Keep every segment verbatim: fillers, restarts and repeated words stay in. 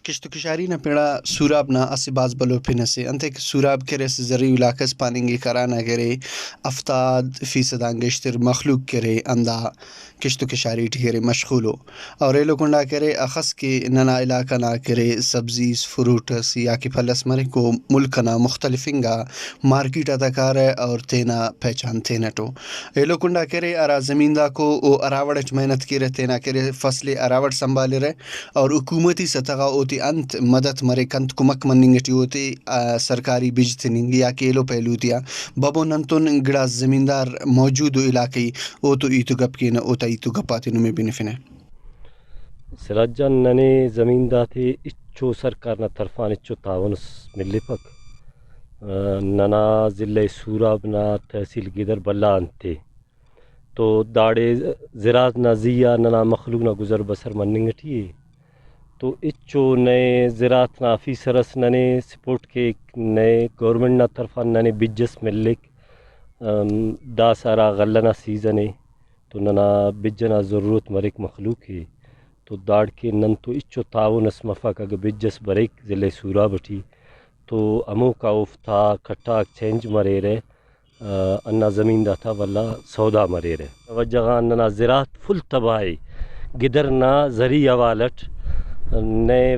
کشت و کشاری نا پڑا سوراب نا اسہ بھاز بھلو پن اسے، انتئے کہ سوراب کہ ارے اسہ زرعی علاقہ ئس پاننگک، ہرانا کہ ارے ہفتاد فیصد آن گیشتر مخلوق کہ ارے ہندا کشت و کشاری ٹی کہ ارے مشغول ءُ۔ اور ایلو کنڈا کہ ارے اخس کہ ننا علاقہ نا کہ ارے سبزی اس، فروٹ اس یا کہ پھل اس مریک، او ملک ئنا مختلف انگا مارکیٹ آتا کارہ اور تینا پہچان تینٹ ءُ۔ ایلو کنڈا کہ ارے ہرا زمیندارکو او ہرا وڑ اٹ محنت کیرہ، تینا کہ ارے فصل ئے ہرا وڑ سنبھالرہ، اور حکومتی سطح غا اوتے انت مدد مریک، انت کمک مننگ ٹی اوتے، آ، سرکاری بج تننگ یا کہ ایلو پہلو تیا ببو ننتون گڑاس زمیندار موجود ءُ علاقہ ای، اوتو ہیت و گپ کینہ، اوتا ہیت و گپ آتے نمے بنفنہ۔ سراج جان، ننے زمیندار تے ہچو سرکار نا طرفان ہچو تعاون اس ملیپک۔ آ، ننا ضلع سوراب نا تحصیل گدر بھلا انت ءِ۔ تو داڑے زراعت نا زی آ ننا مخلوق نا گزر بسر مننگ ٹی ءِ۔ تو ہچو نئے زراعت نا آفیسر اس ننے سپورٹ کیک، نئے گورنمنٹ نا طرفان ننے بج اس ملیک۔ ام، داسہ ہرا غلہ نا سیزن ءِ تو ننا بج ئنا ضرورت مریک مخلوق ءِ۔ تو داڑکن نن تو ہچو تعاون اس مفک، اگہ بج اس بریک ضلع سوراب ٹی تو ہموکا اوفتا کٹاک چینج مریرہ۔ آ، ہندا زمیندار تا بھلا سودا مریرہ۔ وجہ غان ننا زراعت فل تباہ ءِ۔ گدر نا زرعی حوال اٹ نئے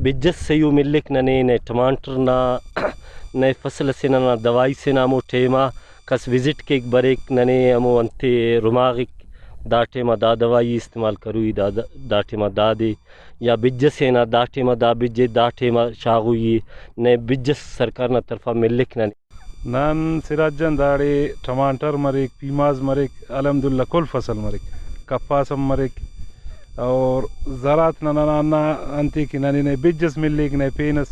بج اس صحیحو ملک ننے، نئے ٹماٹر نا نئے فصل اسے ننا دوائی سے نا ہمو ٹائم آ کس وزٹ کیک بریک، ننے ہمو انتے رماغک دا ٹائم آ دا دوائی استعمال کروئی، دا، دا، دا ٹائم آ دادے یا بج اسے نا دا ٹائم آ دا بج ءِ، دا ٹائم آ شاغوئی ءِ، نئے بج اس سرکار نا طرفا ملک ننے۔ نن سراج جان داڑے ٹماٹر مریک، پیماز مریک، الحمدللہ کل فصل مریک، کپاس ہم مریک۔ اور زراعت نا ننا ہندا انتے کہ ننے نئے بج اس ملیک، نئے پین اس،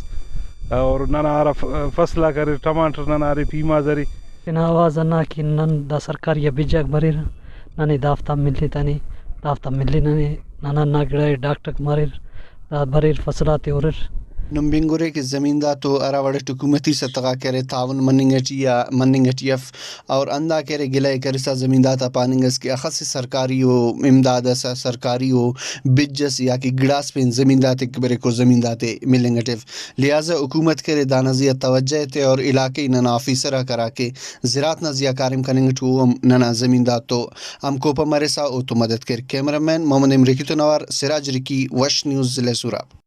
اور ننا ہرا ف-، فصل آک اریر، ٹماٹر ننا ارے، پیماز ارے۔ تینا آواز ہندا کہ نن دا سرکاری آ بج آک بریرہ، ننے دافتا ملتنے، دافتا ملننے، ننا ہندا گڑا ڈاکٹر مریر، دا بریر، فصل آتے ہُرر۔ نم بنگرے کہ زمیندار تو ہرا وڑ اٹ حکومتی سطح غا کہ ارے تعاون مننگ ٹی یا مننگ ٹی اف، اور ہندا کہ ارے گلہ ءِ کرسا زمیندار تا پاننگ اس کہ اخس سرکاری ءُ امداد اس، سرکاری ءُ بج اس یا کہ گڑاس پین زمیندار تے بریک ءُ زمیندار تے ملنگ ٹی اف۔ لہٰذا حکومت کہ ارے دانا زی آ توجہ ایتے اور علاقائی ننا آفیسر آک ہرا کہ زراعت نا زی آ کاریم کننگ ٹی او ہم ننا زمیندار تو ہمکوپہ مرسا اوتو مدد کیر۔ کیمرہ مین محمد امریکی تون اوار سراج رکی، وش نیوز، ضلع سوراب۔